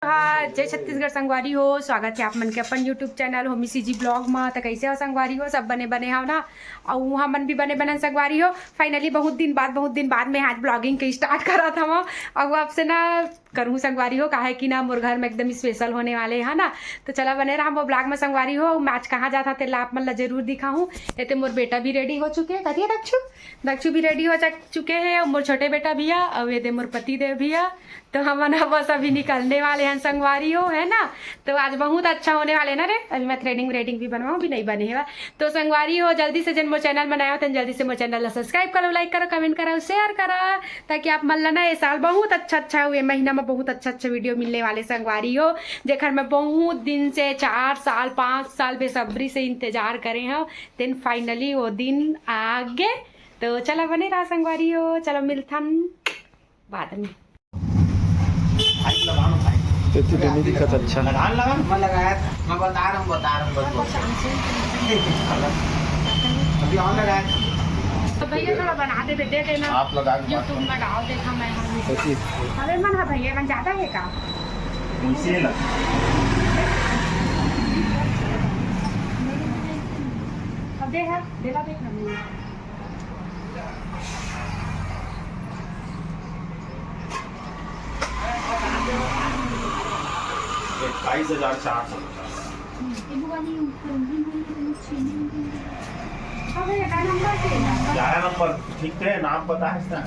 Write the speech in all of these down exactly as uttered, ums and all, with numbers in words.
हाँ, जय छत्तीसगढ़ संगवारी हो, स्वागत है आप मन के अपन YouTube channel Homi CG blog म। त कैसे हो संगवारी हो, सब बने बने हो ना? अउ हमन भी बने बने संगवारी हो। फाइनली बहुत दिन बाद, बहुत दिन बाद मैं आज ब्लॉगिंग के स्टार्ट करत हवं। अउ आपसे ना करूँ संगवारी हो, काहे कि ना मोर घर में एकदम स्पेशल होने वाले है ना। तो चला बने रहा वो ब्लॉग में संगवारी हो। मैं आज कहाँ जाता तेला आप मन ला जरूर दिखाऊँ। एते मोर बेटा भी रेडी हो चुके हैं, करिए दक्षु, दक्षु भी रेडी हो चुके हैं, अउ मोर छोटे बेटा भी है, अउ ये दे मोर पति देव भी है। तो हमन ह बस अभी निकलने वाले हैं संगवारी हो, है ना। तो आज बहुत अच्छा होने वाले ना रे। अभी मैं थ्रेडिंग व्रेडिंग भी बनवाऊँ, भी नहीं बने हवा। तो संगवारी हो, जल्दी से जिन मोर चैनल बनाए हो, तेन जल्दी से मोर चैनल ला सब्सक्राइब करो, लाइक करो, कमेंट करो, शेयर करो, ताकि आप मन ला ना ये साल बहुत अच्छा अच्छा हुए महीना में बहुत अच्छा अच्छा वीडियो मिलने वाले संगवारी हो, जेखर मैं बहुत दिन से, चार साल पाँच साल बेसब्री से इंतजार करे हव। तेन फाइनली वो दिन आगे। तो चला बने रहा संगवारी हो, चलो मिलथन बाद में। भाई लगा लो भाई। तेती तो नहीं दिखत अच्छा। लगा लगा। मैं लगाया था, मैं बता रहा हूँ, बता रहा हूँ, बस बस। अभी और लगाया था। तो भैया थोड़ा बना दे, दे देना। आप लगा के बात YouTube में डाल देता मैं। तेती। अरे मन, हाँ भैया मन ज्यादा है का? उनसे ही लगा। अब दे है, देला देख ना। इक्कीस हजार चार सौ पचास। ग्यारह नंबर, ठीक है, नाम पता है इसका।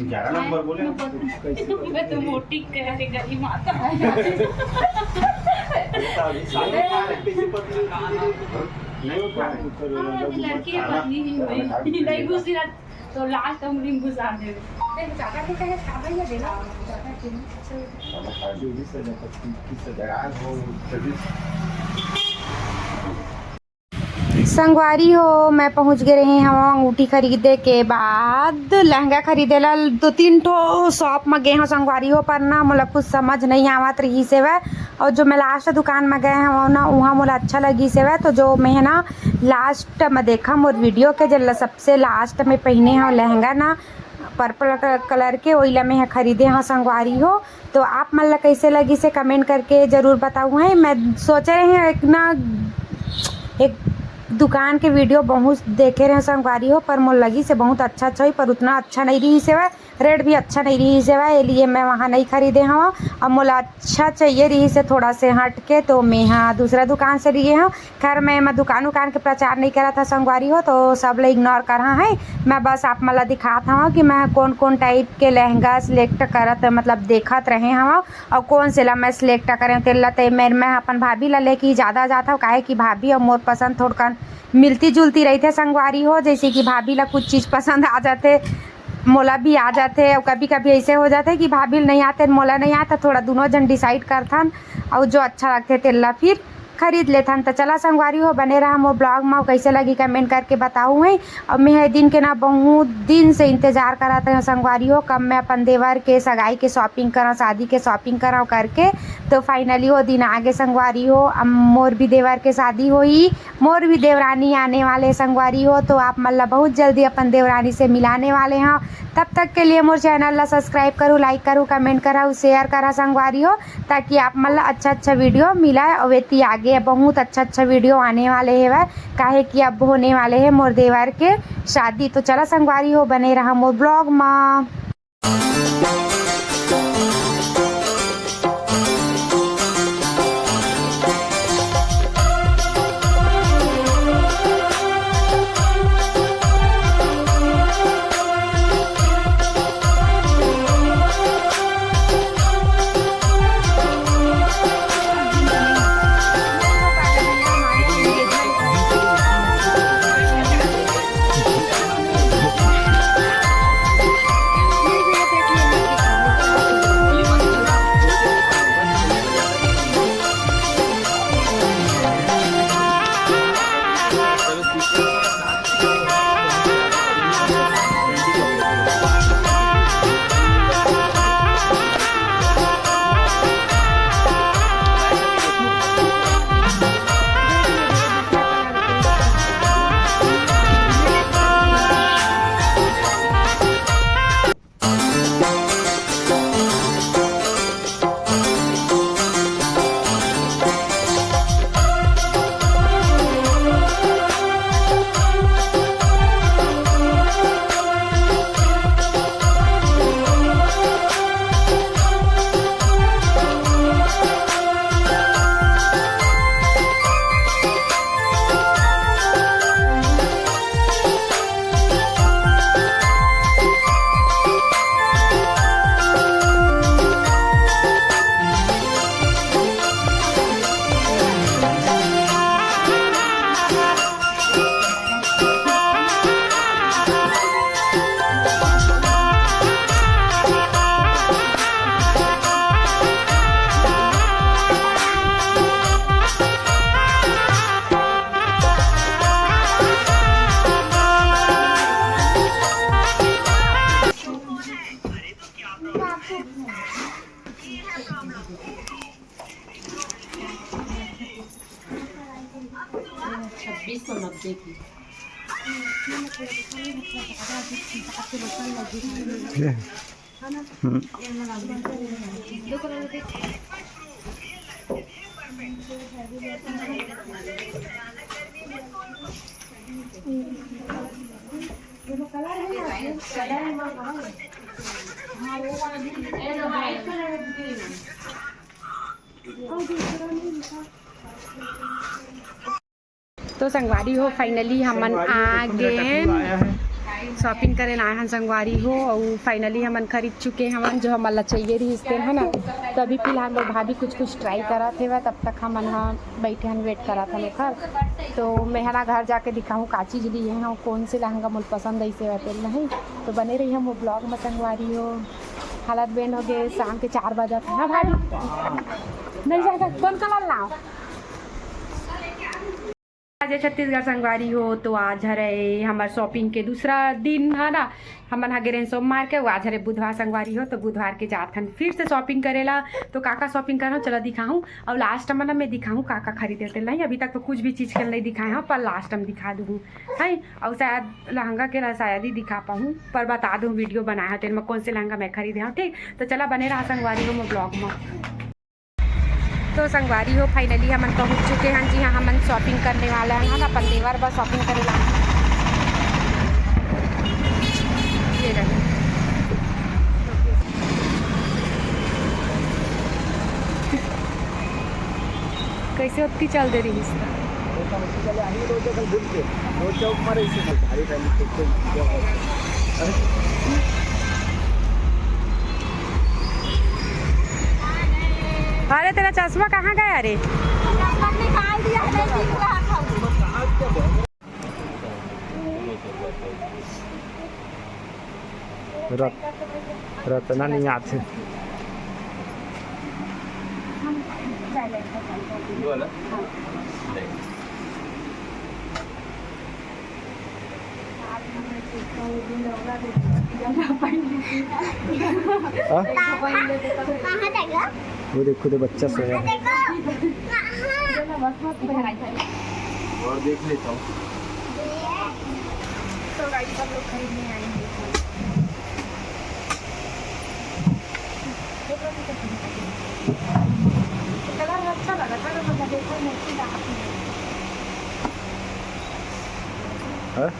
ग्यारह नंबर बोले। मैं तो मोटी कह के गली माता। अभी साले का है, कैसे पतली? हाँ, लड़की है, पतली ही हुई। नहीं घुसी ना, तो लास्ट उंगली में घुसा दे। देख, ज्यादा नहीं कहे, ज्यादा ही है, देना। ज्यादा क्यों? संगवारी हो, मैं पहुंच गे रहे हवं अंगूठी खरीदे के बाद लहंगा खरीदे ला। दो तीन ठो शॉप म गे हवं संगवारी हो, पर ना मोला कुछ समझ नहीं आवत रहिस हेवय। और जो मैं लास्ट दुकान म गए हवं ना, उहाँ मोला अच्छा लगिस हेवय। तो जो मैं ह ना लास्ट म देखा मोर वीडियो के, जेला सबसे लास्ट में पहिने हवं लहंगा ना, पर्पल कलर के, ओइला मैं ह खरीदे हवं संगवारी हो। तो आप मन ला कैसे लगिस हे कमेंट करके जरूर बताऊ। है, मैं सोचे रहे हवं एक ना, एक दुकान के वीडियो बहुत देखे रहे संगवारी हो, पर मोर लगिस हे बहुत अच्छा अच्छा होही, पर उतना अच्छा नहीं रहिस हेवय, रेट भी अच्छा नहीं रहिस हेवय, ये लिए मैं वहाँ नहीं खरीदे हवं। अब मोला अच्छा चाहिए रहिस हे थोड़ा से हट के, तो मैं हा दूसरा दुकान से लिए हवं। खैर, मैं एमा दुकान उकान के प्रचार नहीं करत हवं संगवारी हो, तो सब ला इग्नोर करहा है। मैं बस आप मन ला दिखात हवं कि मैं कौन कौन टाइप के लहंगा सिलेक्ट करत, मतलब देखत रहे हवं, और कौन से ला मैं सिलेक्ट करें। तेला ते मैं, मैं अपन भाभी ला लेके ही ज्यादा जात हवं, काहे कि भाभी और मोर पसंद थोड़कन मिलती जुलती रहिथे संगवारी हो। जैसे कि भाभी ला कुछ चीज पसंद आ जाथे, मोला भी आ जाथे, और कभी कभी ऐसे हो जाथे कि भाभी ला नहीं आथे, मोला नहीं आथे, थोड़ा दोनों जन डिसाइड करथन, और जो अच्छा लगथे तेला फिर खरीद लेथन। त चला संगवारी हो, बने रहा मोर ब्लॉग म। कैसे लगी कमेंट करके बताऊ है। और मैं ए दिन के ना बहुत दिन से इंतजार करत हवं संगवारी हो, कब मैं अपन देवर के सगाई के शॉपिंग करव, शादी के शॉपिंग करव करके। तो फाइनली वो दिन आगे संगवारी हो। अब मोर भी देवर के शादी होही, मोर भी देवरानी आने वाले संगवारी हो। तो आप मन ला बहुत जल्दी अपन देवरानी से मिलाने वाले हवं। तब तक के लिए मोर चैनल ला सब्सक्राइब करू, लाइक करू, कमेंट करा, शेयर करा संगवारी हो, ताकि आप मन ला अच्छा अच्छा वीडियो मिला। और एती आगे बहुत अच्छा अच्छा वीडियो आने वाले हेवय, काहे कि अब होने वाले है मोर देवर के शादी। तो चला संगवारी हो, बने रहा मोर ब्लॉग मा। छब्बीस सौ नब्बे की। तो संगवारी हो, finally हमन आ गए, shopping करे ला आए हन संगवारी हो। और finally हमन खरीद चुके हवन जो हमन ला चाहिए रहिस तेन, है ना। तो अभी फिलहाल मोर भाभी कुछ कुछ try करत हेवय, तब तक हमन ह बैठे हन, wait करत हन ओखर। तो मैं ह ना घर जाके दिखाहूँ का चीज लिए हूँ, कौन से लहंगा मोर पसंद आइस हे तेन नहीं। तो बने रही हम वो vlog में संगवारी हो। हालत बेंड हो गए, शाम के चार बजत हे ना भाभी, नहीं जाएगा, कौन कलर लाओ? जय छत्तीसगढ़ संगवारी हो, तो आज हरे हमर shopping के दूसरा दिन है ना। हमन ह गे रहेन सोमवार के, वो आज हरे बुधवार संगवारी हो, तो बुधवार के जात हन फिर से shopping करे ला। तो का का shopping करहूँ, चला दिखाहूँ, और last में ना मैं दिखाहूँ का का खरीदे तेन ला। अभी तक तो कुछ भी चीज के नहीं दिखाए हूँ, पर last में दिखा दूँ है। और शायद लहंगा के ला शायद ही दिखा पाऊँ, पर बता दूँ, video बनाए हूँ तेन में कौन से लहंगा मैं खरीदे हूँ, ठीक। तो चला बने रहा संगवारी हो मोर vlog में। तो संगवारी हो, finally हमन पहुंच चुके हैं जी। हाँ, हमन shopping करने वाला है ना, अपन देवर बर shopping करे ला। ये रहे। कैसे ओतकी चल दे रही है? अरे, तेरा चश्मा कहाँ गया रे? चश्मा निकाल दिया, नहीं दिख रहा था। रत-, रतना नहीं आथे। हाँ? कहाँ जाएगा? वो देखो, तो बच्चा सोया है। देखो। और देख लेता हूँ। तो गाइस, सब लोग खरीदने आए हैं। कलर अच्छा लगा था ना, मतलब, देखो, मिर्ची डार्क में। हाँ?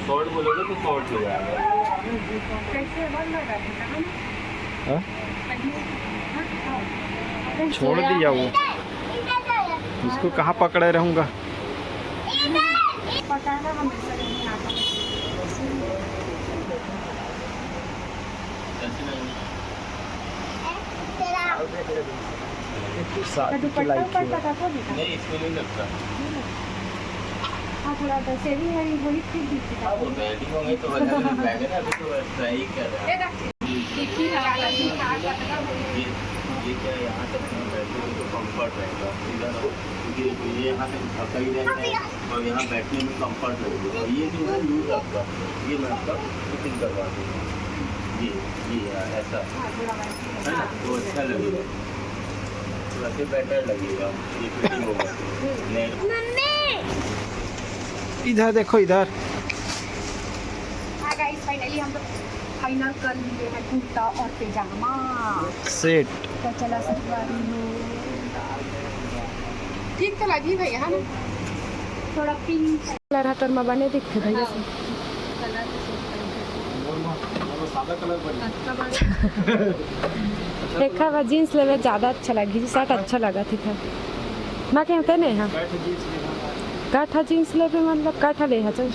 शॉर्ट बोलोगे तो शॉर्ट हो जाएगा। कैसे बंद हो जाता है ना? हाँ? छोड़ दिया वो। इसको कहाँ पकड़े रहूँगा? पता ना, हमेशा नहीं आता। साथ तो दुपट्टा ऊपर पता था बेटा? नहीं, इसमें नहीं लगता। हाँ, थोड़ा सा सेविंग वेविंग थोड़ी ठीक दिखती है। हाँ, वो बैठी होंगे तो वजह में बैठे ना, अभी तो ट्राई कर रहे हैं। ये, ये क्या है, यहाँ से ना बैठे हो तो कंफर्ट रहेगा, सीधा रहो, क्योंकि ये यहाँ से धक्का ही रहेगा और यहाँ बैठने में कंफर्ट लगेगा। और ये जो है लूज आपका, ये मैं आपका फिटिंग करवा दूँगा। ये, ये ऐसा, है ना, तो अच्छा लगेगा, तो ऐसे बेटर लगेगा, ये फिटिंग होगा। नेट इधर देखो, इधर। हाँ गाइस, फाइनली हम लोग फाइनल कर लिए हैं कुर्ता और पैजामा सेट। तो चला संगवारी हो। ठीक तो लगी भैया, है ना? थोड़ा पिंक कलर ह तोर म बने दिखथे भैया। हाँ। कलर तो सूट करते हैं। सादा कलर बने। अच्छा बने। देखा बा, जींस लेवे ज्यादा अच्छा लगी, शर्ट अच्छा लगा थी। मैं कहते नहीं हाँ। कठ जींस लेना है। कठा जींस लेबे, मतलब कठा ले हा, चल।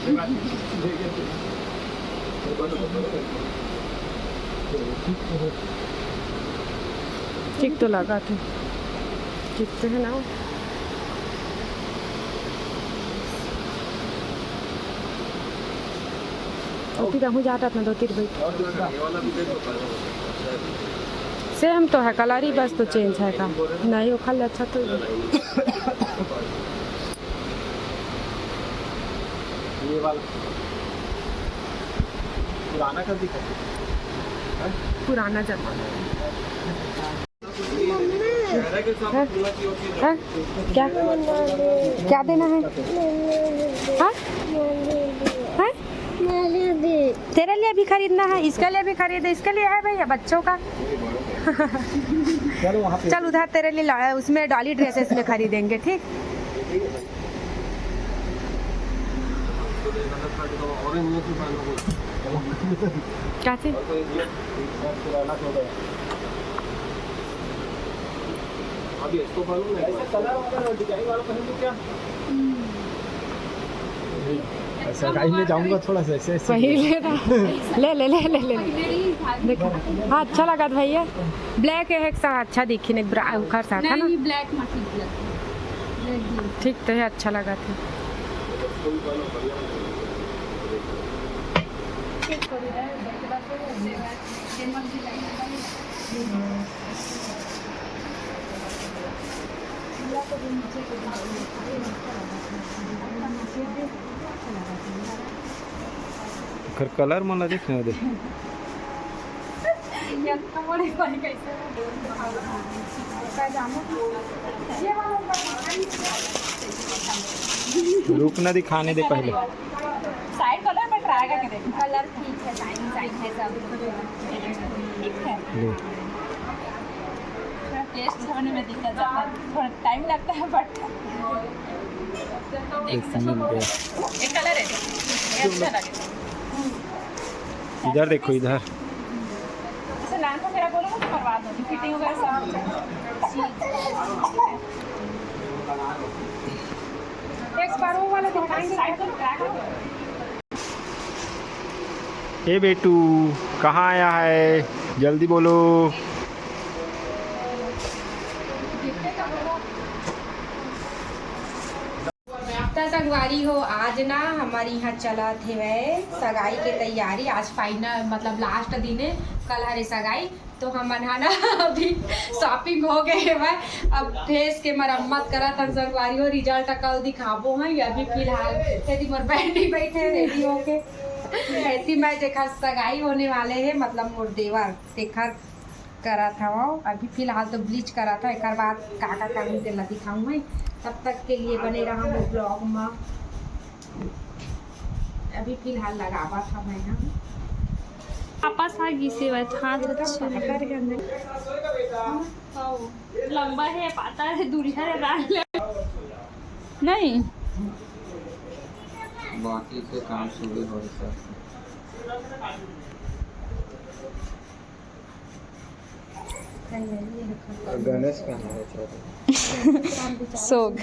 ठीक तो लगा थे, ठीक तो है ना। अति रहूँ जाता अपना दो तीन भाई। सेम तो है, कलर ही बस तो चेंज है का। नहीं, वो खाली अच्छा तो ये वाला। पुराना कर दिखा। पुराना जमाना है। हाँ? हाँ? क्या? क्या देना है? हाँ? हाँ? तेरे लिए भी खरीदना है, इसके लिए भी खरीदे, इसके लिए है भैया, बच्चों का। चल, उधर तेरे लिए ला-, उसमें डॉली ड्रेसेस में खरीदेंगे, ठीक? क्या चीज? ऐसा गाड़ी में जाऊंगा थोड़ा सा, ऐसे, ऐसे। पहले ना। ले, ले, ले, ले, ले। देखो। हाँ, अच्छा लगा था भैया। ब्लैक है एक सा अच्छा दिखी, नहीं, ब्रा-, उखर सा था ना। नहीं, ब्लैक मत कीजिए। ठीक तो है, अच्छा लगा था। ओकर कलर मन ला देख ना दे। रुक ना, दिखाने दे पहले। साइड कलर में ट्राई करके देख। कलर ठीक है, साइड, साइड है सब। ठीक है। ले। थोड़ा टेस्ट होने में दिक्कत आता है, थोड़ा टाइम लगता है, बट एक मिनट। ये कलर है, ये अच्छा लगे। इधर देखो, इधर। जैसे लाइन वगैरह बोलो तो करवा दो, फिटिंग वगैरह सब। एक बार वो वाला दिखाएंगे। साइड को ट्राई करो। ए बेटू, कहाँ आया है? जल्दी बोलो। त संगवारी हो, आज ना हमारे यहाँ चलत हेवय सगाई के तैयारी। आज फाइनल, मतलब लास्ट दिन है, कल हरे सगाई। तो हमन हा ना अभी शॉपिंग हो गए हेवय, अब फेस के मरम्मत करत हन संगवारी हो। रिजल्ट कल दिखाबो हैं, अभी फिलहाल यदि मोर बहन भी बैठे रेडी होके, ऐसी मैं जेखर सगाई होने वाले है, मतलब मोर देवर, तेखर करत हवं। अभी फिलहाल तो ब्लीच करत हवं, एकर बाद का का करहूं तेला दिखाऊं मैं। तब तक के लिए बने रहा मोर ब्लॉग में। अभी फिलहाल लगावत हवं मैं। वापस आ गिस हे, हाथ अच्छा। लंबा है, पातर है, दूरिहा है, राल है। नहीं। बाकी के काम सुबह हो रही सर। और गणेश कहाँ है? सोग।